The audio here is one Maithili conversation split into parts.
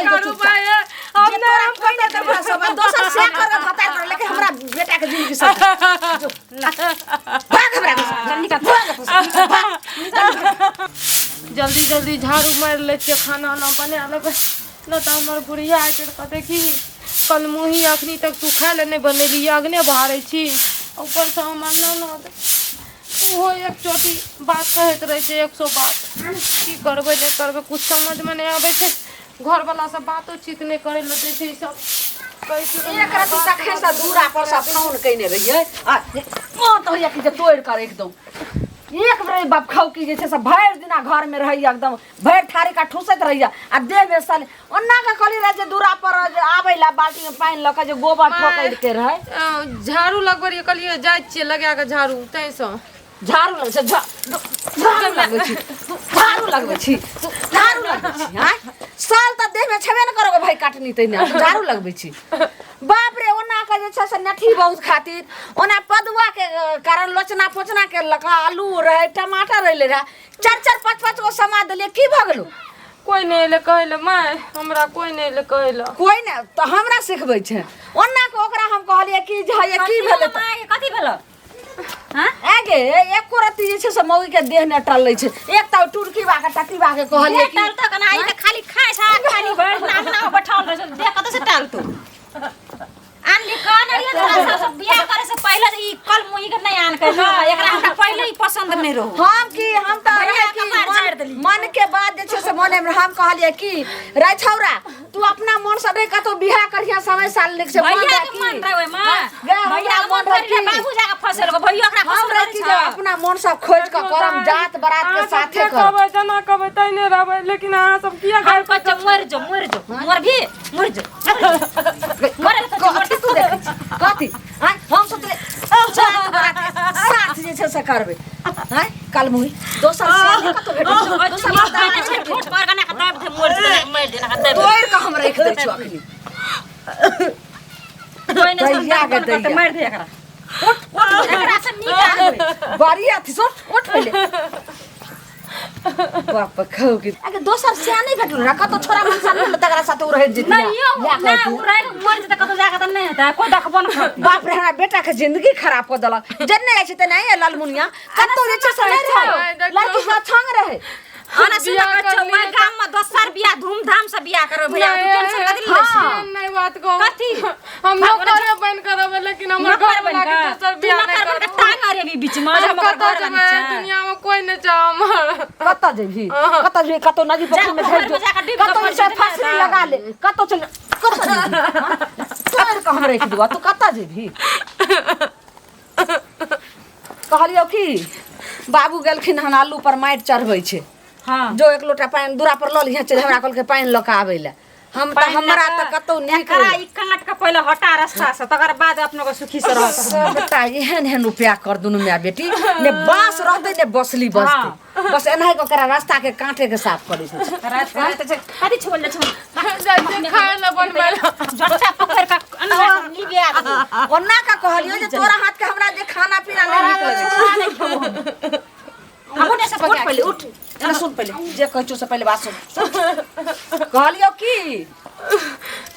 चल जो करू चुपचाप। माय हम जे नहि तोरा हम कोई नहीं देबो सब दोसर से कर के भतार कर लेकिन हमरा बेटा के जिंदगी सब जो भाग हमरा घर से। चल निकल। भाग एतऽ से, भाग। जल्दी जल्दी झाड़ू मारि लै छियै, खाना उना बना लेबै, नहि तऽ हमर बुढ़िया आइ कहतै कि कलमुही अखनी तक तू खाय लए नहि बनेली, अगने बहारै छी। ऊपरसँ हमर ननद ओहो एक चोटी बात कहैत रहै छै, 100 बात। की करबै नहि करबै कुछ समझमे नहि आबै छै। घरवला सब बातोचीत नहि करै लए दै छै, ई सब कहै छै। एक रति तखन से दूरा पर से फोन कयने रहियै आ मोन तऽ होइया कि जे तोड़ि कऽ राखि दौं। एक बेर बाप खाउ की जे छै से भरि दिना घरमे रहैया, एकदम भरि थारी का ठूसैत रहैया आ देह मे साले ओना के कहली रहै जे दूरा पर जे आबै ला बाल्टी में पानि लऽ कऽ जे गोबर ठोकै के रहै। झाड़ू लगबै रहियै, कहलियै जाइ छियै लगा कऽ झाड़ू, ताहिसँ झाड़ू लगै छै, झाड़ू लगबै छी तू, झाड़ू लगबै छी तू, झाड़ू लगबै छी। आँय साल तऽ देहमे छेबे ने करब भाइ काटनी तैने तू झाड़ू लगबै छी। बाप रे, ओना के जे छै से नेठी बहुत खातिर ओना पदुआ के कारण लोचना पोचना के लऽ कऽ आलू रहै, टमाटर रहै रहै, चारि चारि पाँच पाँच गो समा देलियै। की भऽ गेलौ? कोइ नहि एलै कहै लए माय, हमरा कोइ नहि एलै कहै लए। कोइ नहि तऽ हमरा सिखबै छै ओना के। ओकरा हम कहलियै कि जे हे की भेलै तऽ माय, कथी भेलो? हाँ। आगे एको रत्ती जे छै से मौगी के देह नहि टलै छै। एक तऽ टुरकी बा के टकी बा के कहलियै कि टालतो कना? ई तऽ खाली खाय छै, खाली भरि दिन अंगना में बैठल रहै छै, देह कतऽ से टालतो? आनली कहने रहियै तोरा सब बियाह करे से पहिले जे ई कल मुही के नहि आन के न, एकरा हमरा पहिले ही पसंद नहीं रहो। हम की हम तऽ भैया रहै के कि मार मन, झाड़ि देली। मन के बात जे छै से मने मे हम कहलियै कि रे छौरा, तू अपना मन से नहीं कतौ बियाह करिहे, समय साल लिख से मन भैया रहै के कि मन रहे ओहिमे। गे, हमरा भैया के मन मन रहै रहे कि बाबू जाके फंसेल, भैया ओकरा हम पसंद रहै करै कि छै। जे अपना मन से खोजि कऽ करम, जात बरात के अहाँ सब साथे जे करब। कहबै जेना कहबै तहिने रहबै, लेकिन अहाँ सब किया हम कहै छियै मरि जो, मरि जो, मर भी मरि जो, मरे लए कहै छियै, कथी तू देखै छी कथी? आँय, हम सोचले जात बरात के साथ जे छै से करबै। आँय काल मुही, दोसर से नहि कतौ भेटै छै, दोसर मर्दा नहि भेटै छै। ठोठ पर कना के दाबि दे, मरि जेतै, मारि देना के दाबि दे। तोड़ि कऽ हम राखि दै छियौ अखनी। कोइ नहि दैया गे संतान करतै, दैया। मारि दे एकरा। उठ उठ। एकरा से नीक आदमी बड़ी अथी से उठ उठ पहिले। बाप खाउ कि अगे दोसर से नहीं भेटल रहा कतो छोरा मनसा नहीं तकरा साथ उ रह जेती। नहीं यौ, लए कऽ नहि एतू। उ रहि कऽ मरि जेतै कतौ जाकऽ तऽ नहि हेतै, कोइ देखबो नहि करतै। बाप रे, हमरा बेटा के जिंदगी खराब कऽ देलक। जन्ने जाइ छै तेनाही लालमुनिया कतौ जे छै से नहि रहै, लड़की के छंग रहै। आना सुन बियाह कऽ कर छौ, लियै ओहि गाममे दोसर बियाह धूमधाम से बियाह करबै भैया, तू टेंशन कथी लै छी? एहन नहि बात कहू। कथी? हम नौकरे बनि कऽ रहबै, लेकिन हमर नौकर घर बनि वाला के कऽ? दोसर तू बियाह नहि नौकर बनि कऽ करबो। टांग अरेबी बीचमे, जे हम हम ओकर कतऽ घर जेबै? वाली छै। दुनिया में कोई नहि छै हमर। कतऽ जेबही, कतऽ जेबही? कतौ नदी पोखरि में जा, धरि जो, पोखरिमे जाकऽ डूबि कऽ कतौ मरि से जेतै फसरी ने। लगा ले, कतौ चल, कतऽ जेबही? हाँ? तोड़ि कऽ हम राखि देबौ, तू कतऽ जेबही? कहलियौ कि बाबू गेलखिन हन, आलू पर माटि चढ़बै छै। जो एक लोटा पानि दूरा पर लऽ लिहे चलि। हमरा कहलकै पानि लऽ कऽ आबै लए। हम तऽ पानि हमरा लऽ तऽ कऽ कतौ नीक एकरा ई काट के पहिले हटा रास्ता से, तकर बाद अपनो के सुखी से रहत। सबटा एहन एहन उपाय कर दुनू माय बेटी, ने बाँस रहतै ने बसली बसतै, बस एनाहि कऽ ओकरा रास्ता के काटे के साफ करै छै। रात रात छै कथी छुअल जाइ छै? जाइ छियै खाय लए बनबै लए। झट्टा पकड़ के अंदर लिबे आदमी। ओना का कहलियौ जे तोरा हाथ के हमरा जे खाना पीना नहि नीक लगै छै। हमहूँ से उठ पहिले, उठ, एना सुन पहिले, जे कहै छौ से पहिले बात सुन, सुन। कहलियौ की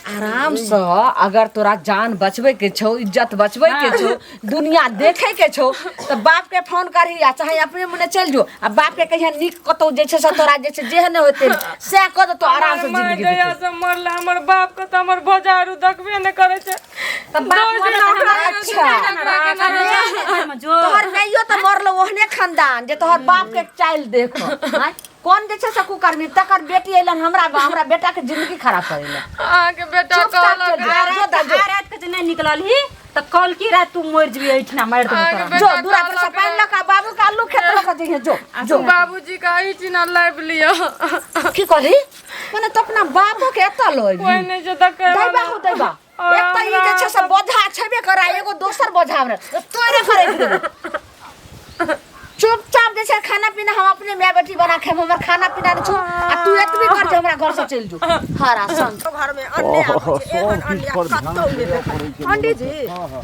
आराम से अगर तोरा जान बचबै के छौ, इज्जत बचबै के छौ, दुनिया देखे के छौ, तऽ बाप के फोन करही आ चाहे अपने मने चलि जो आ बाप के कहिया नीक कतौ जे छै से तोरा जे छै जेहन होतै सएह कऽ देतौ, आराम से हमर माय जिंदगी जहिया बितेतौ। से मरला, हमर बाप के तऽ हमर भौजारू देखबे नहि करै छै। तऽ बाप दस मरल दिन तऽ ओकरा हमरा के अच्छा। ओकरा के ना रहै। घरमे जो तोहर नैयो तऽ मरलो ओहने खानदान जे तोहर बाप के चालि देखो। आँय, कोन जे छै से कुकर्मी तकर बेटी अयलन हमरा हमरा बेटा के जिंदगी खराब करै लए। अहाँके बेटा चुपचाप कहलक चलि जा। आ रात जो दा, जो। आ रात के जे नहि निकलल ही तऽ कल की रात तू मरि जेबही, एहिठिना मारि देबौ अहाँके तोरा। जो बेटा दूरा पर से कहलक पानि लऽ कऽ बाबू के आलू खेत लऽ कऽ जइहे, जो जो। बाबूजी के एहिठिना लाबि लिअ। की कहली? मने तो अपना बाबो के एतऽ लऽ कोइ अयबही? नहि छै देखै दैबा वाला। हो दैबा। और एक तऽ ई जे छै से हमरा बोझा छेबे करा, एगो दोसर बोझा हमरा तोरे करे देबो। चुपचाप जे छै खाना पीना हम अपने माय बेटी बना खेब, हमर खाना पीना नहि छौ आ तू एतबी कर जे हमरा घर से चलि जो। हरा संग घर में अन्ने आबै छै, एहन सब अन्ने किछु पर कतौ ध्यान नहि देबऽ देखै। पड़ै छै। पंडीजी, हँ हँ।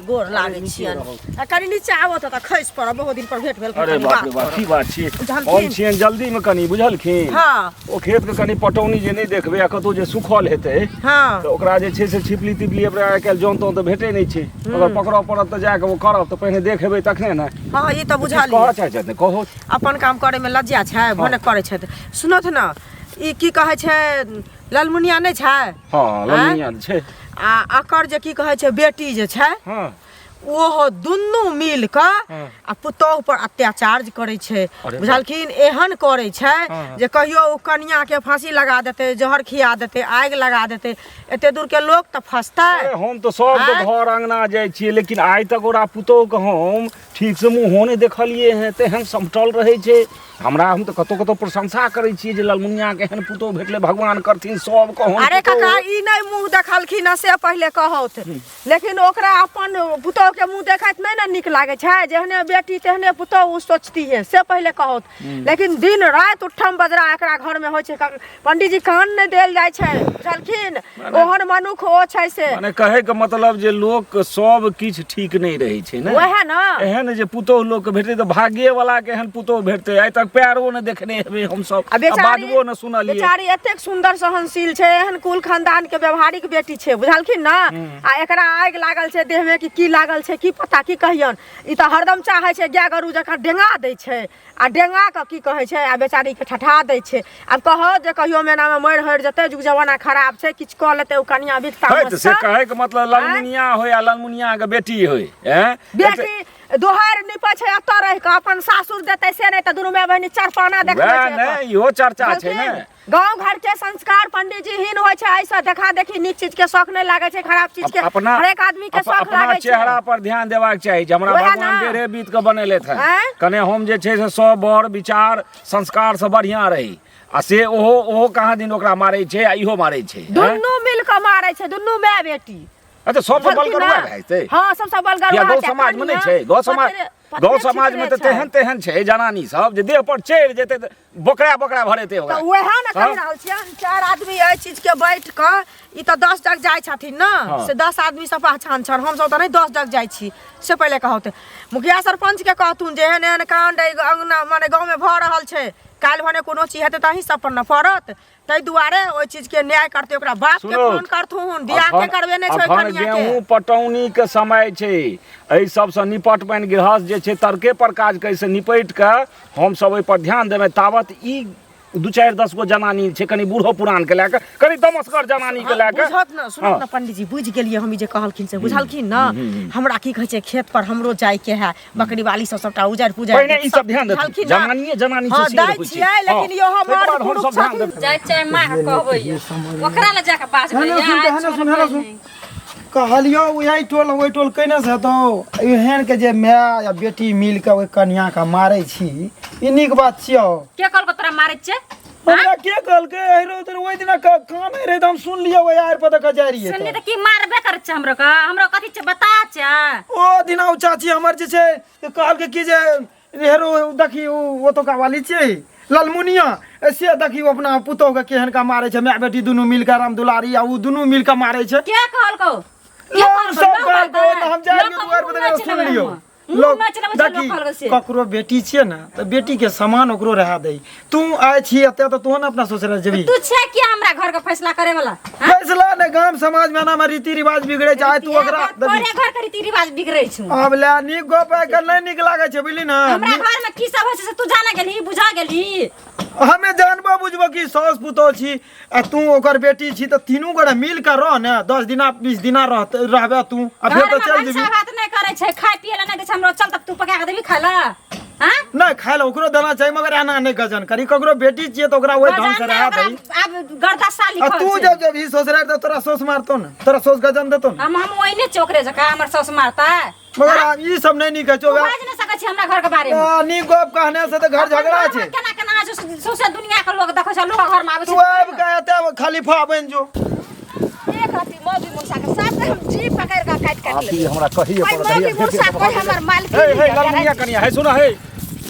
गोर लागै छियनि। आ कनि नीचा आबऽ तऽ खसि पड़ब, बहुत दिन पर भेंट भेल। अरे कनि बाप रे बात बाप, करब। की बात छियै? बुझलखिन? हम छियनि जल्दीमे कनि, बुझलखिन? हँ। ओ खेतके कनि पटौनी जे नहि देखबै आ कतहु जे सुखल हेतै हँ तऽ ओकरा जे छै से छिपली तिपली, अपना आइ काल्हि जौन तौन तऽ भेटै नहि छै, अगर पकड़ऽ पड़त तऽ जाकऽ ओ करब तऽ पहिने देखेबै तखने ने। हँ, ई तऽ किछु बुझलियै। कहऽ चाहै छथि ने, कहू। अपन काम करैमे लज्जा छै, भने करै छथि। सुनथु ने, ई की कहै छै, ललमुनिया नहि छै? हँ, ललमुनिया छै। आ एकर जे की कहै छै बेटी जे छै, हँ, ओहो दुनू मिल कऽ हँ। आ पुतोहु पर अत्याचार जे करै छै। अरे बाप। बुझलखिन, एहन करै छै हँ। जे कहियो ओ कनियाके फांसी लगा देतै, जहर खिया देतै, आगि लगा देतै। एते दूर के लोक तऽ फसतै। अरे हम तऽ सबके आँय? घर अंगना जाइ छियै, लेकिन आइ तक ओकरा पुतोहुके हम ठीक से मुँहो नहि देखलियै हेँ, तेहन समटल रहै छै। हमरा हम तऽ कतहु कतहु प्रशंसा करै छियै जे ललमुनियाके एहन पुतोहु भेटलै, भगवान करथिन सबके ओहन अरे पुतोहु। काका, ई नहि मुँह देखलखिन हँ से पहिले कहौथ, लेकिन ओकरा अपन पुतोहु के मुँह देखैत नहि ने नीक लागै छै। जेहने बेटी तेहने पुतोहु ओ सोचती है, से पहिले कहौथ। लेकिन दिन राति उठम बजरा एकरा घर में होइ छै, पंडीजी, कान नहि देल जाइ छै, बुझलखिन? ओहन मनुख ओ छै से। माने कहै के मतलब जे लोक सब किछु ठीक नहि रहै छै ने। वएह ने। एहन जे पुतोहु लोक के भेटतै तऽ भाग्ये वाला के एहन पुतोहु भेटतै। आइ तक पैरो नहि देखने हेबै हमसब आ आ बेचारी बाजबो नहि सुनलियै। बेचारी एतेक सुंदर सहनशील छै, एहन कुल खानदान के व्यवहारिक बेटी छै, बुझलखिन ने? आ एकरा आगि लागल छै देह में कि की लागल छै, की पता, की कहियन। ई तऽ हरदम चाहे छै गाय गरू जकाँ डेंगा दै छै आ डेंगा कऽ की कहै छै आ बेचारीके ठठा दै छै। आब कहौ जे कहियो मेनामे मरि हरि जेतै, जुग जमाना खराब छै, किछु कऽ लेतै ओ कनिया बिकता। है तऽ से कहैके मतलब ललमुनिया होय आ ललमुनिया के बेटी होय, हैं? बेटी दोहर निपै छै एतऽ रहि कऽ, अपन सासुर देतै से नहि, तऽ दुनू माय बहिनी चारपाना देखबै वएह छै ने एतऽ। इहो चर्चा छै ने। बुझलखिन? गाँव घर के संस्कार पंडीजी हीन होइ छै, एहिसँ देखा देखी नीक चीज के शौक नहि लागै छै, खराब चीज के अपना हरेक आदमी के शौक अपना लागै छै। चेहरा पर ध्यान देबाक चाही जे हमरा वएह भगवान ने। डेढ़े बीत के बनेलथि हँ। आँय? कने हम जे छै से सब बर विचार संस्कार से बढ़िया रही आ से ओहो ओहो कहाँ दिन ओकरा मारै छै आ इहो मारै छै, आँय? दुनू मिल कऽ मारै छै, दुनू माय बेटी। अच्छा, सबसँ बुझलखिन बलगर ने? वएह भए जेतै। हँ, सबसँ बलगर किया वएह गौ छै। समाज में नहि कनिया छै? गौ समाज पत्रे गौ समाज में तऽ छितरे छै। तेहन तेहन छै जनानी सब जे देह पर चढ़ि जेतै तऽ बोकरा बोकरा भरेतै ओकरा। तऽ वएह ने कहि हँ? रहल छियै, चारि आदमी एहि चीज के बैठ कऽ, ई तऽ 10 जग जाइ छथिन ने, हँ। से 10 आदमी से पहचान छनि, हमसब तऽ नहि 10 जग जाइ छी। से पहिले कहौते मुखिया सरपंच के कहथुन जे एहन एहन कांड एहि अङ्गना माने गाँवमे भऽ रहल छै, काल्हि भने कोनो चीज हेतै तऽ अहीं सब पर ने पड़त, ताहि दुआरे ओहि चीज के न्याय करतै, ओकरा बाप के सुनू, फोन करथुन, बियाह के अखन करबेने छै ओहि अखन कनिया के। गेहूँ पटौनी के समय छै, एहि सबसँ निपटबनि गृहस्थ जे छै तर्के पर काज करै से निपटि कऽ हमसब ओहि पर ध्यान देबै। तावत ई दू चारि 10 गो जनानी छै, कनि बूढ़ो पुरान के लए कऽ, कनि दमसगर जनानी के लए कऽ। बुझत ने, सुनत हँ। ने पंडीजी, बुझि गेलियै हम, ई जे कहलखिन से बुझलखिन ने? हमरा की कहै छै, खेत पर हमरो जाइके है, बकरी वाली सब सबटा उजड़ पुजड़ पहिने ई सब ध्यान देथिन। बुझलखिन ने? जनानिये जनानी हँ, से से दै होइ छै। छियै, हँ, लेकिन इहो ताहिके मर्द बाद पुरुष हमसब ध्यान छथिन। देबै। जाइ चाहे माँ के कहबै, ओकरा लए जाके बाजबै। हेलो, सुन, हेलो, सुन, हेलो, सुन। कहलियौ ओहि टोल ओहि टोल केने से हेतौ, एहन के जे माय या बेटी मिल के ओहि कनिया के मारै छी, ई नीक बात छियौ? के कहलको तोरा मारै छै? हमरा के कहलकै, हेरो तोर ओहि दिना कानै रहै तऽ हम सुनलियै, ओहि आरि पर दऽ कऽ जाइ रहियै। सुनली तऽ की मारबे करै छै हमरो के? हमरो कथी छै, बता छै। ओ दिना ओ चाची हमर जे छै से कहलकै कि जे हेरो देखी, ओ ओतुका वाली छियै ललमुनिया, से देखी ओ अपना पुतोहु के केहन का मारै छै, माय बेटी दुनू मिल कऽ, राम दुलारी आ ओ दुनू मिल कऽ मारै छै। के कहलको? के लोग कहलको? सब लोग कहलकै कहलकै? तऽ हम जाइ लोग रहियै दुआरि पर मुँह तऽ नहि सुनलियौ। चलबै हम। लोग मुँह नहि चलबै छै, लोग देखी कहलकै से। ककरो बेटी छियै ने तऽ बेटी के समान ओकरो रहा दै। तू आइ छी एते तऽ तू ने अपना ससुराल जेबही। तू छै कि हमरा घर के फैसला करे वाला? फैसला ने, गाम समाज में एना में रीति रिवाज बिगड़े छै, आइ तू ओकरा देखी। तोरे घर के रीति रिवाज बिगड़े छौ। आब ले नीक गप आइ काल्हि नहि नीक लागै छै, बुझली ने? हमरा घर में की सब होइ छै से तू जाने गेलही, बुझा गेलही? हमे जानबो बुझबो कि साउस पुतोह छी आ तू ओकर बेटी छी, तऽ तीनू गोरे मिल कऽ रह ने, 10 दिना 20 दिना रहत रहबे तू आ फेर घर तऽ में चलि भनसा जेबही। भात नहि करै छै, खाय पिए ला नहि दै छै हमरो। चल तब तू पका के देबही खाय ला? हाँ? नहि, खाय लए ओकरो देना चाही, मगर एना नहि गजन करी। ककरो बेटी छियै तऽ ओकरा ओहि ढंग से गजन रहा ओकरा दही। आब गर्दा सा आ लिखल तू छै। जब जब ई ससुराल तऽ तोरा साउस मारतौ ने, तोरा साउस गजन देतौ ने। हम ओहिने चोकरे जकाँ हमर साउस मारता। मगर आब ई सब नहि नीक छै। तू बाजि नहि सकै छी हमरा घर के बारे में। आ, नीक गप कहने से तऽ घर झगड़ा अपन छै। घरमे केना केना होइ छै, सौंसे दुनिया के लोग देखै छै, लोग घर में आबै तू छै। आबि कऽ एतऽ खलीफा बनि जो। एक रत्ती मौगी मुर्सा के साथ हम जी पकड़ के काटि काटि आप ई लेबै। हमरा कहिए भाई पड़त। मौगी मुर्सा कोई हमर मालकिन हे हे नहीं है। ललमुनिया कनिया, हे सुन हे।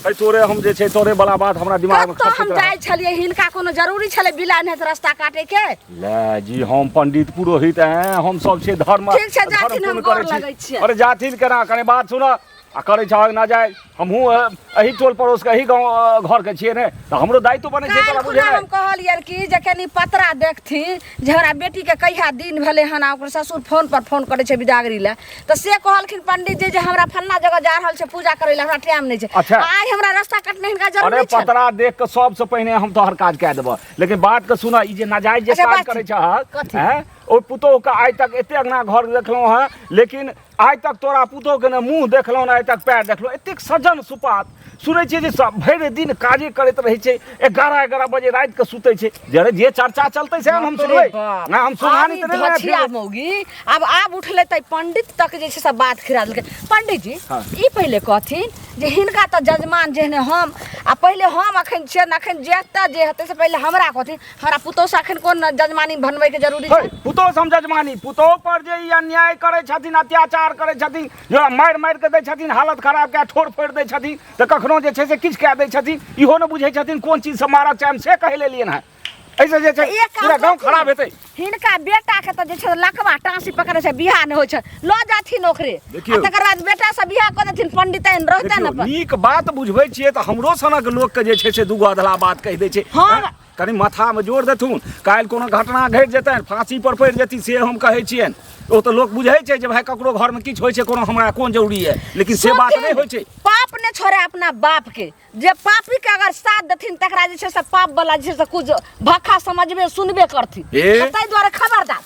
अइ तोरे हम जे छै तोरे वाला बात हमरा दिमाग में कतऽ हम खसैत रहै। जाइ छलियै हिनका कोनो जरूरी छलै बिला नहि रास्ता काटे के ले जी हम पंडित पुरोहित हैं हम सब छै धर्म ठीक छै, धर्म जाथिन, हम पुण्य गोर करै छी। लगै छियै। अरे जाथिन केना कने बात सुन आ करै छह ना जाय हमहूँ एही टोल पड़ोस के एही गाँव घर के छियै ने तऽ हमरो दायित्व बनै छै काल्हि तोरा खुना बुझेनाइ हम कहलियनि कि जे कनि पतरा देखथिन जे हमरा बेटीके कहिया दिन भेलै हन आ ओकर ससुर फोन पर फोन करै छै बिदागरी लए तऽ से कहलखिन पंडित जी जे हमरा फल्लाँ जगह जा रहल छै पूजा करै लए हमरा टाइम नहि छै अच्छा। आइ हमरा रास्ता कटने हिनका अरे जरूरी छै पतरा देख के सबसे पहिने हम तोहर काज कए देबह लेकिन बात के सुन ई जे नाजायज जे अच्छा, काज बात करै छहक कथी? हैं ओहि पुतोह के आइ तक एते अंगना घर देखलहुँ हँ लेकिन आइ तक तोरा पुतोहके ने मुँह देखलहुँ ने आइ तक पैर देखलहुँ एतेक सज्जन सुपात सुनै छियै जे सब भरि दिन काजे करैत रहै छै 11 11 बजे रातिके सुतै छै जरे जे चर्चा चलतै से हम सुनबै ना हम सुनहानी तऽ नहि धछिया मौगी आब आब उठलै तऽ पंडित तक जे छै से बात खिरा देलकै पंडित जी हाँ। ई पहिले कहथिन जे हिनका तऽ जजमान जेहने हम आ पहिले हम अखन छियै अखन जेता जे हेतै से पहिले हमरा कहथिन हमरा पुतोह से अखन कोन जजमानी बनबै के जरूरी छै पुतोह से हम जजमानी पुतोह पर जे ई अन्याय करै छथिन अत्याचार करै छथिन जे मारि मारि के दै छथिन हालत खराब कए ठोर फोड़ि दै छथिन तऽ कखनो जे छै से किछु कए दै छथिन इहो नहि बुझै छथिन कोन चीजसँ मारक चाही हम से कहै लेलियनि हँ एहिसँ जे छै एक काम पूरा गाँव करथिन। खराब हेतै हिनका बेटा के तऽ जे छै लकवा टाँसी पकड़े छै बियाह नहि होइ छै लऽ जाथिन ओकरे देखियौ। आ तकर बाद बेटा से बियाह कऽ देथिन पंडितैन रहतनि देखियौ अपन नीक बात बुझबै छियै तऽ हमरो सनक लोकके जे छै से दूगो अधला बात कहि दै छै हँ। हैं? कनि माथामे जोर देथुन काल्हि कोनो घटना घटि जेतनि फाँसी पर पड़ि जेती से हम कहै छियनि ओ तऽ लोक बुझै छै जे भाय ककरो घरमे किछु होइ छै कोनो हमरा कोन जरूरी यऽ लेकिन से बात नहि होइ छै पाप ने छोड़े अपना बाप के जे पापी के अगर साथ देथिन तकरा जे छै से पाप वाला जे छै से कुछ भक्खा समझबे सुनबे करथिन ए? तऽ ताहि दुआरे खबरदार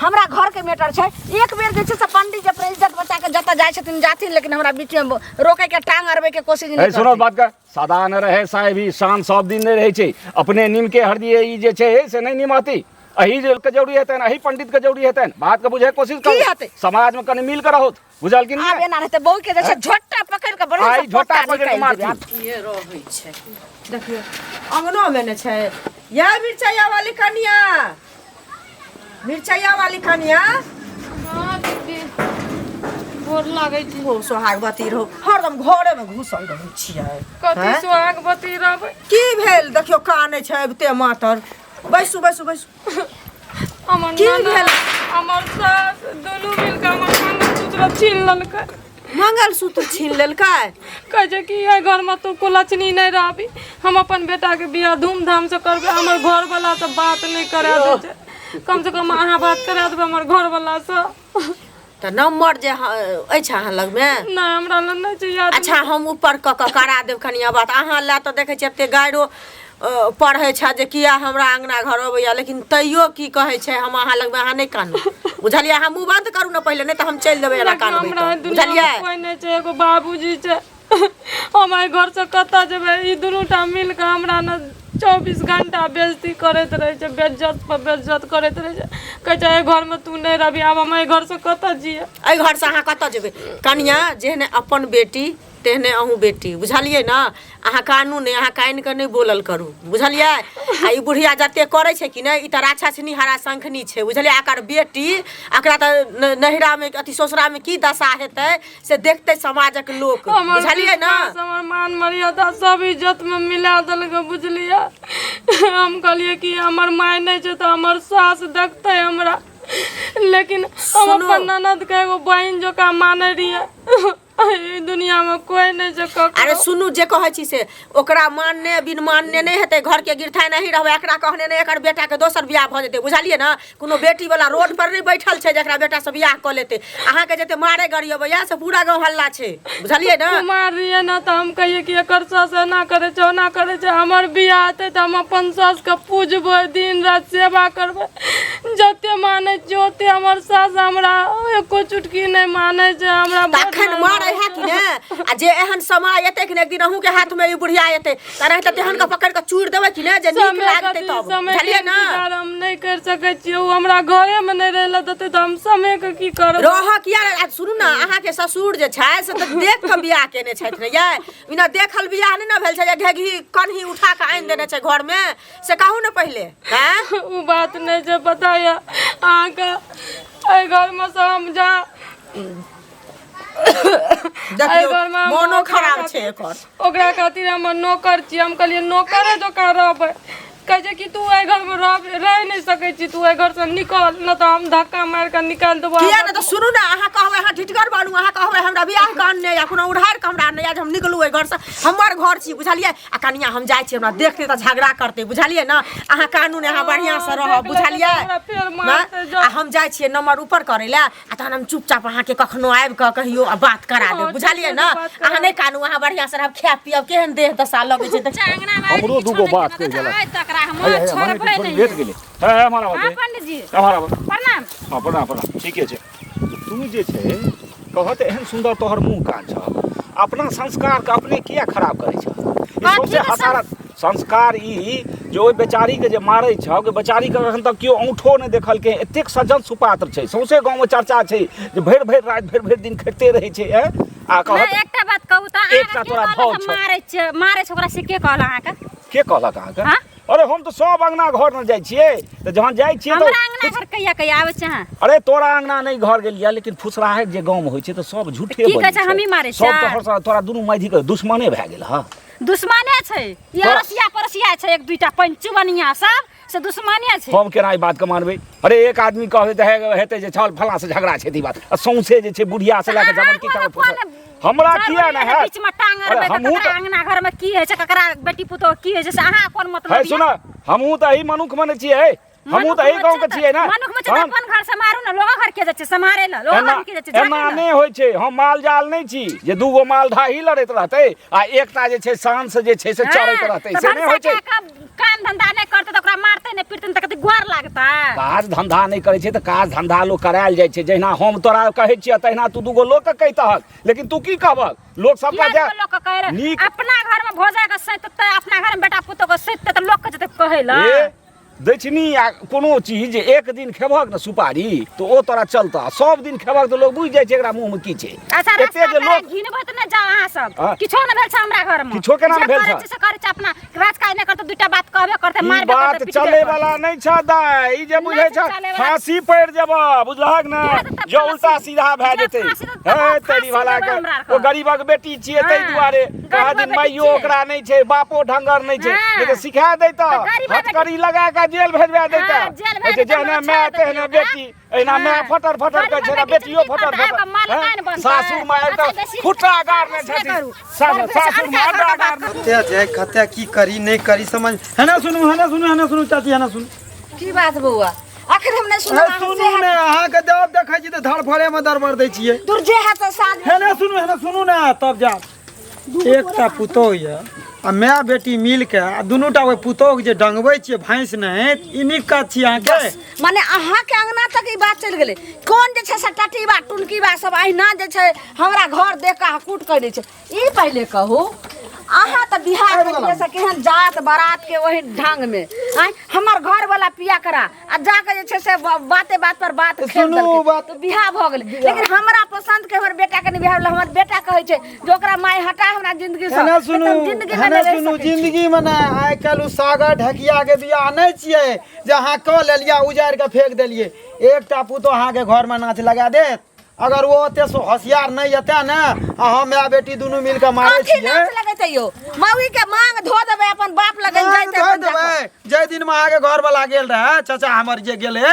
हमरा घर के मैटर छै एक बेर जे छै से पंडित जी अपना इज्जत बचा के जतऽ जाइ छथिन जाथिन लेकिन हमरा बीच में रोके के टांग अड़बे के कोशिश ए नहीं सुनो करथिन। बात के सदा न रहे साहेबी शान सब दिन नहि रहै छै अपने नीमके हरदी ई जे छै से नहि निमहती अही जे के जरूरी हेतनि अही पंडित के जरूरी हेतनि बात के बुझे के कोशिश की करू हेतै? समाज में कनि मिल के रहू बुझल कि आब नहि एना रहतै बहू के जे छै झोटा पकड़ि के बढ़िआँ आइ से झोटा पोटा पकड़ि के निकालि देबै। मारथिन। ये रहै छै देखियौ अंगनोमे ने छै या मिरचाइया वाली कनिया मिरचाइया वाली कनिया हाँ दीदी गोर लागै छी खूब सोहागवती रहू हरदम घरेमे घुसल रहै छियै कथी हैं? सुहागवती रहबै की भेल देखियौ कानै छै अबिते मातर बैसू बैसू बैसू हमर की ननद, भेल? हमर सास दुनू मिलके हमर मंगलसूत्र छीन लेलकै मंगलसूत्र छीन लेलकै कहै छै कि एहि घरमे तू कुलक्षणी नहि रहबी हम अपन बेटाके बियाह धूमधामसँ करबै हमर घरवला से बात नहि करा दै छै कम से कम अहाँ बात करा देबै हमर घरवलासँ तऽ नम्बर जे अछि अहाँ लगमे नहि हमरा लग नहि छै याद अच्छा हम ऊपर कऽ कऽ करा देब कनिया बात अहाँ लए तऽ देखै छियै एते गाइरो पढ़ै छै जे किया हमरा अङ्गना घर अबैया लेकिन तैयो की कहै छै हम अहाँ लगमे अहाँ नहि कानू बुझलियै अहाँ मुँह बन्द करू ने पहिले नहि तऽ हम चलि देबै एना लेकिन कानबै हमरा तऽ दुनिया बुझलियै मे कोइ नहि छै एगो बाबूजी छै हम एहि घरसँ कतऽ जेबै ई दुनू टा मिल कऽ हमरा ने 24 घंटा बेइज्जती करैत रहै छै बेइज्जत पर बेइज्जत करैत रहै छै कहै छै एहि घरमे तू नहि रहबी आब हम एहि घरसँ कतऽ जियै एहि घरसँ अहाँ कतऽ जेबै कनिया जेहने अपन बेटी तेहने अहूँ बेटी बुझलियै ने अहाँ कानू नहि अहाँ कानि कऽ नहि बोलल करू बुझलियै आ ई बुढ़िया जते करै छै कि नहि ई तऽ राक्षसनी हरा शंखनी छै बुझलियै एकर बेटी एकरा तऽ नैहरामे अथी ससुरामे की दशा हेतै से देखतै समाजक लोक हमर बुझलियै ने विश्वास, हमर मान मर्यादा सब इज्जतमे मिला देलकै बुझलियै हम कहलियै कि हमर माय नहि छै तऽ हमर सास देखतै हमरा लेकिन हम सुनू। अपन ननदके एगो बहिन जकाँ मानै रहियै एहि दुनियामे कोइ नहि छै अरे ककरो सुनू जे कहै छी से ओकरा मानने बिन मानने नहि हेतै घरके गिरथाइ नहि रहबै एकरा कहने नहि एकर बेटाके दोसर बियाह भऽ जेतै बुझलियै ने कोनो बेटी वाला रोड पर नहि बैठल छै जकरा बेटासँ बियाह कऽ लेतै अहाँके जते मारे गरियबैया से पूरा गाँव हल्ला छै बुझलियै ने कुमार रहियै ने तऽ हम कहियै कि एकर सास एना करै छै ओना करै छै हमर बियाह हेतै तऽ हम अपन सासके पूजबै दिन राति सेवा करबै जते मानै छियै ओते हमर सास हमरा एको चुटकी नहि मानै छै हमरा बड तखन मारै मारै है कि ने आ जे एहन समय एतै कि ने एक दिन अहूँ के हाथ में ई बुढ़िया एतै तऽ रहतै तेहन के पकड़ि कऽ चूरि देबै कि ने जे नीक समय लागतै कथी तब समय के बुझलियै ने इंतजार हम नहि कर सकै छियै ओ हमरा घरे मे नहि रहै लए देतै तऽ हम समय के की करबै रहऽ किया ने? आ सुनू ने अहाँके ससुर जे छै से तऽ देख कऽ बियाह केने छथि ने यै बिना देखल बियाह नहि ने भेल छै जे घेघी कन्ही उठा कऽ आनि देने छै घरमे से कहू ने पहिले हैं ओ बात नहि छै पता यऽ अहाँके एहि घरमे से हम जा एहि देखियौ घरमे हम मोनो ओकरा खराब खातिर- छै एकर। ओकरा खातिर हम नौकर छी। हम कहलियै नौकरे जकाँ रहबै। कहै छै कि तू एहि घरमे रह रहि नहि सकै छी, तू एहि घरसँ निकल, नहि तऽ हम धक्का मारि कऽ निकालि देबौ। किया ने तऽ सुनू ने, अहाँ कहबै अहाँ ढिटगर बनू, अहाँ कहबै हमरा बियाह के अनने या कोनो उधार के हमरा अनने या जे हम निकलू एहि घरसँ, हमर घर छी बुझलियै। आ कनिया हम जाइ छी, हमरा देखतै तऽ झगड़ा करतै बुझलियै ने। अहाँ कानू ने, अहाँ बढ़िआँसँ रहब देख लेतै तऽ बुझलियै हमरा फेर ने। मारतै जाउ। आ हम जाइ छियै नंबर ऊपर करै लए, आ तहन हम चुपचाप अहाँके कखनो आबि कऽ कहियो आ बात करा देब हँ, बुझलियै ठीक ने। छै, बात करा। अहाँ नहि कानू, अहाँ बढ़िआँसँ रहब, खायब पियब। केहन देह दशा लगै छै देख। अंगना में हमरो दूगो बात कहि गेलक। आइ तक हम हे, हे, छोड़बै मने नहि। लेट गेलै। हे हे, हमारा हाँ बात पंडित जी, हमारा बात। प्रणाम। हाँ प्रणाम प्रणाम, ठीके छै। तू जे छै कहत एहन सुन्दर तोहर मुँह कान छह, अपना संस्कारके अपने किया खराब करै छह? ई कथी सौंसे के हसारत संस्कार ई जे ओहि बेचारीके जे मारै छह, ओहि बेचारीके एखन तक केओ औंठो नहि देखलकै। एतेक सज्जन सुपात्र छै, सौंसे गाँवमे चर्चा छै जे भरि भरि राति भरि भरि दिन खटिते रहै छै। एँ आ नहि कहत एकटा बात कहू तऽ एकटा अहाँके के तोरा कहलक भाव हम छौ। मारै छै, मारै छै ओकरा से के कहल अहाँके? के कहलक अहाँके? हाँ? अरे हम तऽ सब अंगना घर ने जाइ छियै, तऽ जहन जाइ छियै तऽ हमरा अंगना घर कहिया कहिया आबै छै अहाँ? अरे तोरा अंगना नहि घर गेलियै, लेकिन फुसराहट जे गाँवमे होइ छै तऽ सब झूठे की कहै बजै छै, हमही मारै सब छियै? तोहर तोरा दुनू माइधीके दुश्मने भए गेल हँ। दुश्मने छै ई, तोरा- अड़ोसिया पड़ोसिया छै, एक दुईटा पंचू बनिया सब से दुश्मने छै। हम केना ई बातके मानबै? अरे एक आदमी कहबै तऽ हेतै जे छल फलाँ से झगड़ा छै, तऽ ई बात आ सौंसे जे छै बुढ़िया से लए कऽ जमनकी तक हमरा किया ने हैत? बीच में टांग अरे अड़बै तऽ हमहूँ ककरा तऽ अंगना घर में की होइ छै, ककरा बेटी पुतोह की होइ छै, से अहाँ कोन मतलब? है सुन, हमहूँ तऽ एही मनुख मने छियै, हमहूँ तऽ एही गाँवके छियै ने। मनुख में छै तऽ हम अपन घर सम्हारू ने, लोगो घर के जाइ छै सम्हारे लए, लोगो एना घर के जाइ छै एना झाड़ै लए। नहि होइ छै। हम माल जाल नहि छी जे दूगो माल ढाही लड़ैत रहतै आ एकटा जे छै शान से जे छै से चरैत हाँ, रहतै, तऽ से नहि होइ भनसा छै। कए कऽ काम धंधा नहि करतै तऽ ओकरा मारतै नहि पीटतै नहि तऽ कते गोर लागतै? काज धंधा नहि करै छै तऽ काज धंधा लोक करायल जाइ छै। जहिना हम तोरा कहै छियै तहिना तू दूगो लोकके कहितहक, लेकिन तू की कहबक? लोक सबटा किया जा दूगो लोक के कहै रहे? नीक अपना घर में भोजा के सैततै, अपना घर में बेटा पुतोह के सैततै तऽ लोक के जेतै कहै लए? ए दक्षिणी आ कोनो चीज जे एक दिन खेबहक ने सुपारी तऽ ओ तोरा चलतह, आ सब दिन खेबहक तऽ लोक बुझि जाइ छै एकरा मुँहमे की छै। अच्छा एते रास्ता जे पेड़ा लोक घिनबै तऽ नहि जाउ अहाँ सब। हाँ। किछो नहि भेल छै हमरा घर में। किछो केना जे नहि भेल करै छै? छै से करै छै, अपना राज काज नहि करतै दूटा बात कहबे करतै, ई मारबे बात करतै, पिटबे चले करतै। वाला नहि छ दाइ, ई जे बुझै नहि छ छै चले वाला। फांसी पड़ि जेबह बुझलहक ने, किया तऽ जे फांसी- उल्टा सीधा भए जे जेतै। फांसी देतै तऽ हे फांसी तेरी भला देबै के हमरा आरके। ओ गरीबक बेटी छियै ताहि हाँ, दुआरे गरीबक कहा दिन बेटी माइयो छियै। ओकरा नहि छै, बापो ढंगर नहि छै, हाँ। नहि तऽ सिखा दैतऽ तऽ गरीबक बेटी- हथकड़ी लगा कऽ जेल भेजवा दैतऽ। हाँ, जेल भेज कहै छै, देतै, जेहने हमरा माय छोड़ि देतै तेहने ओकरा। बेटी, एहिना माय हाँ। फटर फटर करै छै, गरीबक बेटी बेटियो की फटर करतै? फटर। आब मालकाइन हैं? बनतै। सासुर माय अच्छा, तऽ बेसी खुट्टा गाड़ने बदमाश नहि छथिन। करू। सासुर बड़ बेसी सासुर अनका माय घरके अंडा बात गाड़ने। कते जाय कते की करी नहि करी समझ। है ना सुनू, है ना सुनू, है ना सुनू चाची, है ना सुनू। की बात बौआ, अखन हम नहि सुनब। हे सुनू ने, अहाँके जवाब देखै छी तऽ धड़फड़े मे दरबर दै छियै। दूर जे है तऽ साँझ। हे ने सुनू, हे ने सुनू ने, तब जायब। एकटा पुतोह यऽ आ माय बेटी मिल के आ दुनूटा ओहि पुतोहके जे डंगबै छियै भैंस नहि, ई नीक काज छी अहाँके? माने अहाँके अंगना तक ई बात चलि गेलै। कोन जे छै से टटीबा टुनकीबा सब अहिना जे छै हमरा घर देख कऽ हकूट करै छै। ई पहिले कहू, अहाँ तऽ बिहार आबि गेलहुँ। से केहन जात बारात के ओहि ढंग में आँय हमर घर वाला पिया करा आ जाके जे छै से बाते बात पर बात तऽ खेल सुनू देलकै। बात- तऽ बियाह भऽ गेलै, लेकिन हमरा पसंद के हमर बेटा के नहि बियाह भेलै। हमर बेटा कहै छै जे ओकरा माय हटा हमरा जिंदगी से, एना सुनू, तऽ हम जिंदगी में एना नहि रहि सुनू सकै छी। जिंदगी में ने आइ काल्हि ओ सागर ढकिया के बियाह नहि छियै जे अहाँ कऽ लेलियै उजाड़ि के फेंक देलियै। एकटा पुतोह अहाँके घरमे नाच लगा देत, अगर ओ ओते होशियार नहि एतै ने आ हम माय बेटी दुनू मिल के मारै कथी छियै। नाच लगेतै यौ? मौगी के मांग धो देबै अपन बाप लगन मांग जाइते धो अपन जाकऽ। देबै। जाहि दिन में अहाँके घर वाला गेल रहे, चाचा हमर जे गेले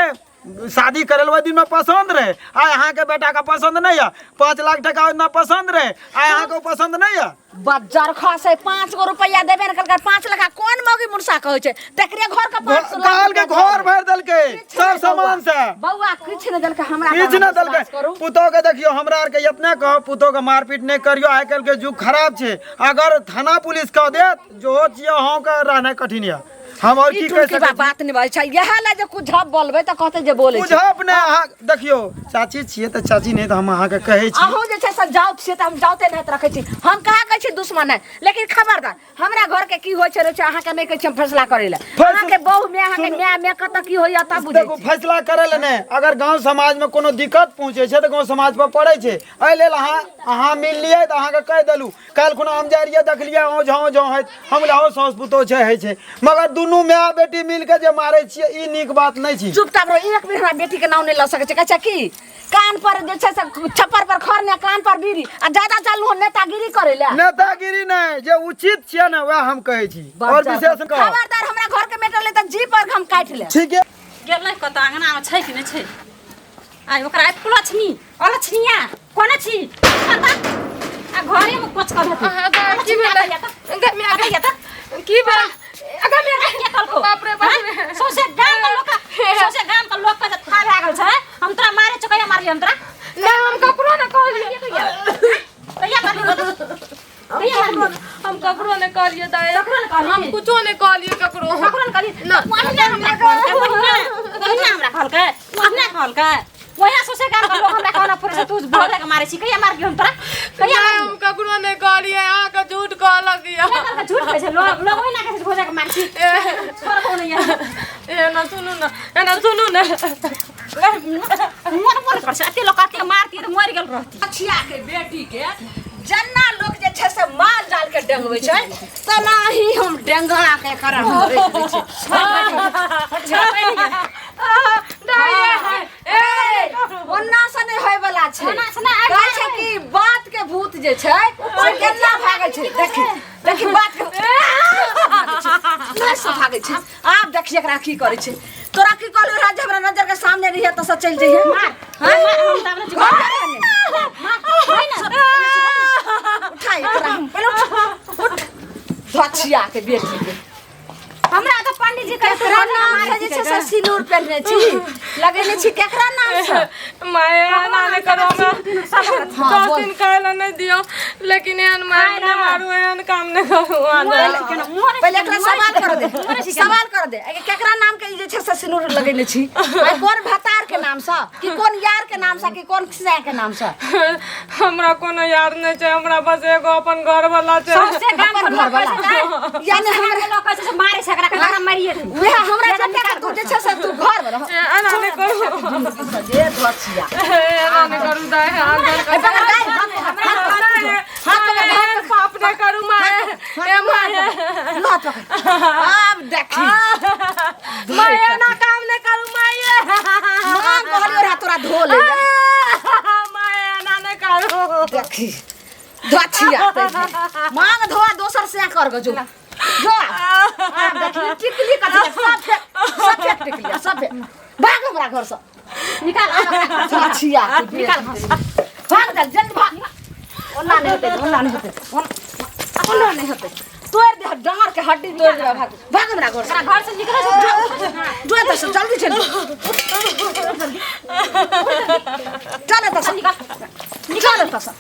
शादी करे ओहि दिन में पसंद रहे, आइ अहाँके बेटा के पसंद नहीं है। 5 लाख टका ओहि दिना पसंद रहे, आइ अहाँके ओ पसंद नहीं है। बज्जर खसे 5 गो रुपया देबे ने कलकै। 5 लाख कोन मौगी मुनसा कहै छै तकरे घर के 5 लाख कहल के रुपया घर भरि देलकै किछु सब नहि सामान से। बौआ किछु नहि देलकै हमरा। किछु नहि विश्वास देलकै करू। पुतोह के देखियौ, हमरा आरके एतने कहब, पुतोह के मारपीट नहि करियौ, आइ काल्हि के युग खराब छै। अगर थाना पुलिस कह देत जो छियै अहाँके रहनाइ कठिन यऽ। हम और ई की कहि टुनकी सकै बा छी? बात नहि बाजै छै, इएह लए जे कुछ झप बोलबै तऽ कहतै जे बोलै छै। बुझब ने अहाँ, देखियौ चाची छियै तऽ चाची नहि तऽ हम अहाँके कहै छी। अहूँ जे छै से जाउत छियै तऽ हम जाउते नहि रखै छी। हम कहाँ कहै छी दुश्मन है, लेकिन खबरदार हमरा घर के की होइ छै रहै छै अहाँके नहि कहै छी हम फैसला करै लए। अहाँके बहु में अहाँके सुनू। माय में कतऽ की होइया तब बुझै देखू छी। फैसला करै लए नहि, अगर गाँव समाजमे कोनो दिक्कत पहुँचै छै तऽ गाँव समाज पर पड़ै छै। एहि लेल अहाँ अहाँ मिललियै तऽ अहाँके कहि देलहुँ। काल्हि खुना हम जाइ रहियै देखलियै औं झाँव झाँव होइत, हम कहलियै हौ साउस पुतोह छै होइ छै, मगर दुनू दुनू माय बेटी मिल के जे मारै छियै ई नीक बात नहि छी। चुपचाप रहो, एक बेर हमरा बेटी के नाम नहि लऽ सकै छै। कहै छै की कान पर जे छै से छप्पर पर खर ने कान पर बीड़ी आ ज्यादा चलू नेतागिरी करै लए। नेतागिरी नहि, जे उचित छियै ने वएह हम कहै छी, और विशेष कह। खबरदार हमरा घर के मेटर ले तऽ जी पर हम काटि ले। ठीक है। गेलै कतऽ अंगना में छै कि नहि छै? आइ ओकरा आइ फुलछनी अलछनिया कोना छी आ घरे में कोच कर हेतै। अहाँ दाइ, की भेलै? गै माय गै। की भेलै? अगऽ माय गै। के कहलको? बाप रे बाप रे। सौंसे गाम के लोक, सौंसे गाम के लोक के था भए गेल छै। हम तोरा मारे छौ, कहिया मारलियै हम तोरा? नहि, हम ककरो नहि कहलियै। कहिया मारलियै? कहिया मारलियै? हम ककरो नहि कहलियै दाइ। ककरो नहि कहलियै? हम कुछो नहि कहलियै ककरो। ककरो नहि कहलियै? ना। ओहिना हमरा कहलकै, ओहिना, ओहिना हमरा कहलकै, ओहिना कहलकै। ओहिना सौंसे गाम के लोक हमरा कहना पड़ै छै, तू भोरे के मारै छी। कहिया मारलियै हम तोरा? कहिया नहि, मारलियै? हम ककरो नहि कहलियै, अहाँके झूठ कहलक यऽ। के कहलकै? झूठ कहै छै लोक, लोक ओहिना कहै छै भोरे के मारै छी। छोड़बो नहि यऽ। एना सुनू ने, एना सुनू ने। मोन मोन कर छै, एते लोक एते मारती तऽ मरि गेल रहती। अछिया के बेटी के जन्ना लोक जे छै से माल जाल के डेंगबै छै तेनाही हम डेंगा के करम राखि दै छी। ओन्ना से नहि होय वाला छै। ओन्ना से नहि, आइ कहै छै कि बात के भूत जे छै से केना भागै छै। देखी देखी बात के नहि से भागै छै। आब देखी एकरा की करै छै। तोरा की कहलू रहा जे हमरा नजर के सामने रहिए तऽ से चलि जइहे। मार, मार, हम तऽ अपने घर पर रहने। उठा एकरा, पहिले उठ, उठ। धछिया के बेटी के हमरा तऽ पंडित जी कहै केकरा नाम से जे छै से सिनूर पहिरने छी लगेने छी, केकरा नाम से? माय, एना नहि करू हमरा। हाँ, 10 बोल। दिन खाय लए नहि दियौ, लेकिन एहन माय नहि मारू, एहन काम नहि करू अहाँ। पहिले एकरा सवाल कर दे, सवाल कर दे। ए, केकरा नाम के ई जे छै से सिनूर लगेने छी? आइ कोन भतार के नाम से कि कोन यार के नाम से कि कोन साय के नाम से? हमरा कोनो यार नहि छै, हमरा बस एगो अपन घर वाला छै। सौंसे गाम अपन के लोक घर वाला। कहै छै, यानी सौंसे गाम हमरा के लोक कहै छै से मारे छै एकरा, एकरा मारिए दे। वएह हमरा जते के तू जे छै से तू घर में रह। एना नहि करू। जे धछिया। एना नहि करू दाइ, हाथ धर ए, कऽ। पकड़ दाइ, हाथ पकड़, हाथ पकड़, हाथ पकड़, हाथ पकड़। पाप नहि करू माय, ए माय। हाथ पकड़। आब देखी माय, एना काम नहि करू माय। मां कहलियो रहा तोरा धो ले। माय, एना नहि करू। देखी धछिया मांग धोआ दोसर से कर गो जो जो। आब देखी टिकली कथी सब फेक, सब फेक टिकली सब फेक। भाग हमरा घर से निकाल धछिया, निकाल घर से, भाग चल जल्दी भाग। ओना नहीं होते, ओना नहीं होते, ओना नहीं होते। तोड़ दे डांर के हड्डी तोड़ दे। भाग भाग हमरा घर से, घर से निकले छै। जो एतऽ से जल्दी चल, चल एतऽ से, निकाल एतऽ से।